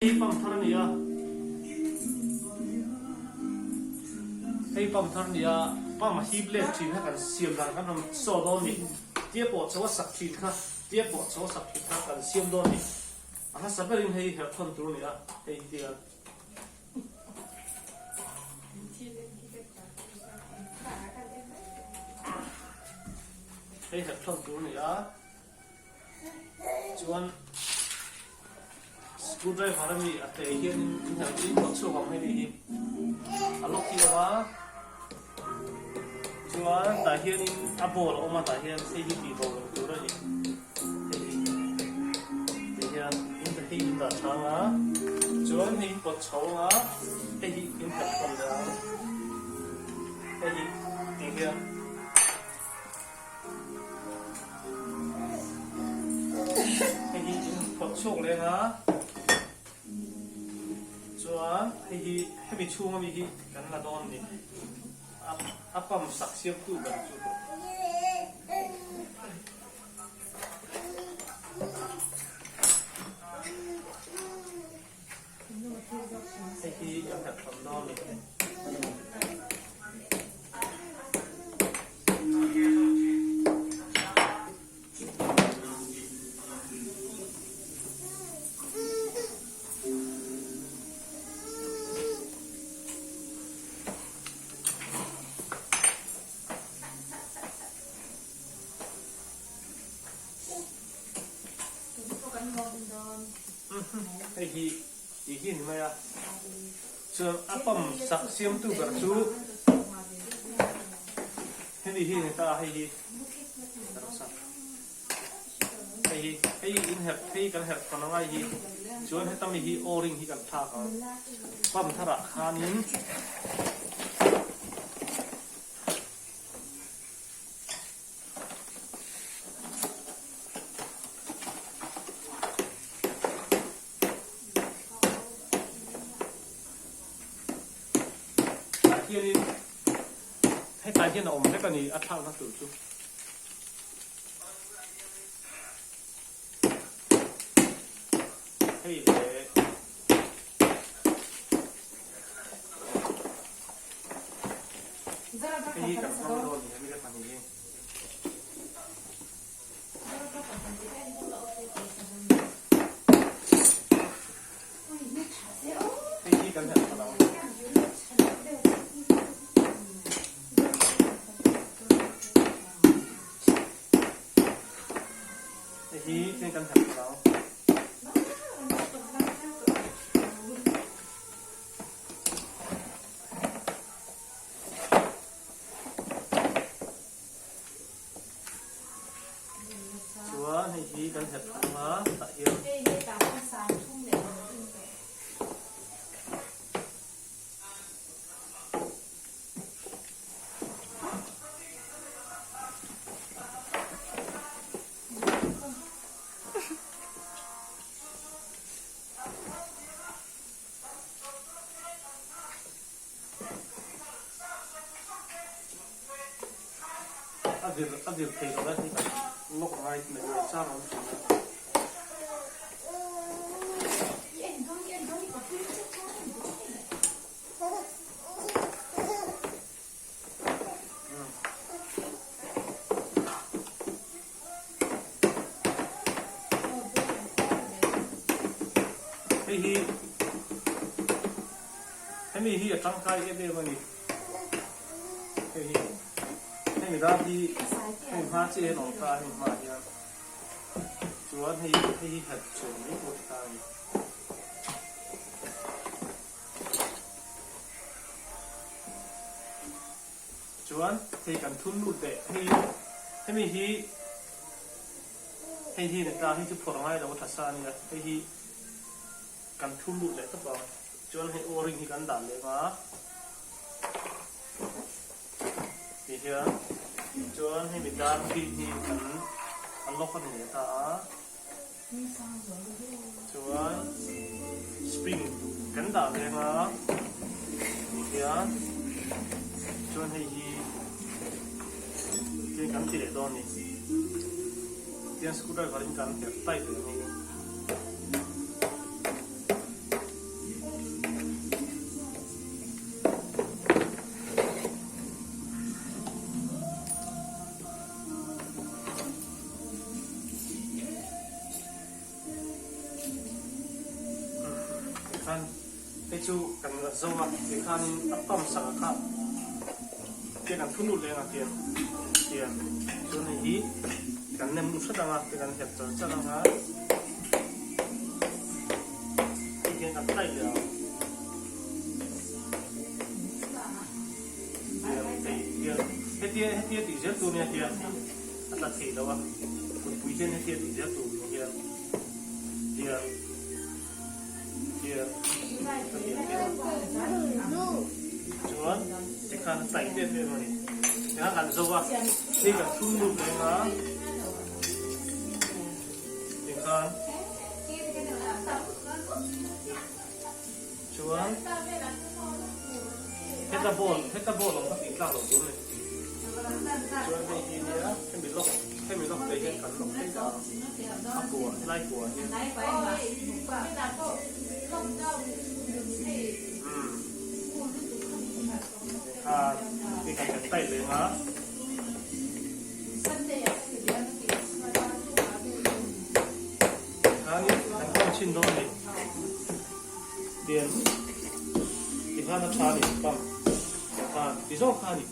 Hei pump thar a ni a, hei pump thar a ni a, pump a hip let thin kha kan siam dan kan rawn saw dawn ni, tia pawh chho a sak thin kha, tia pawh chho a sak thin kha kan siam dawn ni, a hmasa berin hei herh thawn tur a ni a, hei hi tia. Hei herh thawn tur a ni a. Chuan screw driver a mi a te hianin in herh chu in tawh chhuak ang hei hi a lock hi awm a chuan tah hianin a ball a awm a tah hian hei hi tih bo loh tur a ni hei hi ti hian in hei in dah chang a chuan hei in pawt chho ang a hei hi in herh khawm leh ang hei hi ti hian. Hei hi in phawrh chhuak leng a, chuan hei hi hemi chhung ami hi kan la dawn a ni, a pump sak siam tu ber chu. Hei hi kan herh tham dawn a ni. Hei hi tih hi a ni mai a, chuan a pump sak siamtu ber chu hemi hi a ni ta a, hei hi hei hi hei in herh hei kan herh thawn ang a hei hi chuan heta mi hi o-ring hi kan thlak ang pump tharah khanin. Tah hianin hetlai hian a awm vek a ni a thlakna tur chu. Hei leh hei hi kan hmang dawn a ni hemi te pahnih hi. Hei hi kan herh kha lo. Hei hi chen kan herh kha lo. Chuan hei hi kan herh thung a tah hian. A vir a vir thei lo a hei kan lock ngai mai mai chang awm thin a. Hei hi hemi hi a tangkai em em a ni. Hei hi hemi dar hi hemi hma chiah hian awm ta a hemi hmaah hian chuan hei hei hi herh chhuah mai pawh ti ta a ni. Chuan hei kan thun lut leh hei hemi hi hei hi ni ta hei chu phawrh ngai lo a tha sa a nia hei hi kan thun lut leh tawp ang chuan hei o-ring hi kan dah leh ang a ti hian chuan hemi dar pin hi kan a lock a ni leh ta a chuan spring kan dah ve ang a ti hian chuan hei hi tin kan ti leh dawn a ni tian screwdriver in kan herh tight leh ang a. Tikhan hei chu kan la zo a, tikhanin a pump sak a kha tiang kan thu lut leng a tiang tiang chuan hei hi kan nem hret ang a ti kan herh char char ang a hei hian kan tai leh ang tiang hei hian hetia hetia tih zel tur nia tiang a tla thei lo a kutpui hian hetia tih zel tur ni hian tiang. Chuan tikhan a taih em em a ni. Tikhan kan zo a, hei kan thum lut reng a, tikhan chuan heta ball heta ball awm kha tih tlak loh tur a ni. Chuan hei hi nia hemi lock hemi lock te hian kan lock phei ta a a kua helai kua hian umm kha hei kan kan tai leng a. Khanin kan hman chhin dawn a ni tian tikhan a tha a ni pump khan ti zawk kha a ni.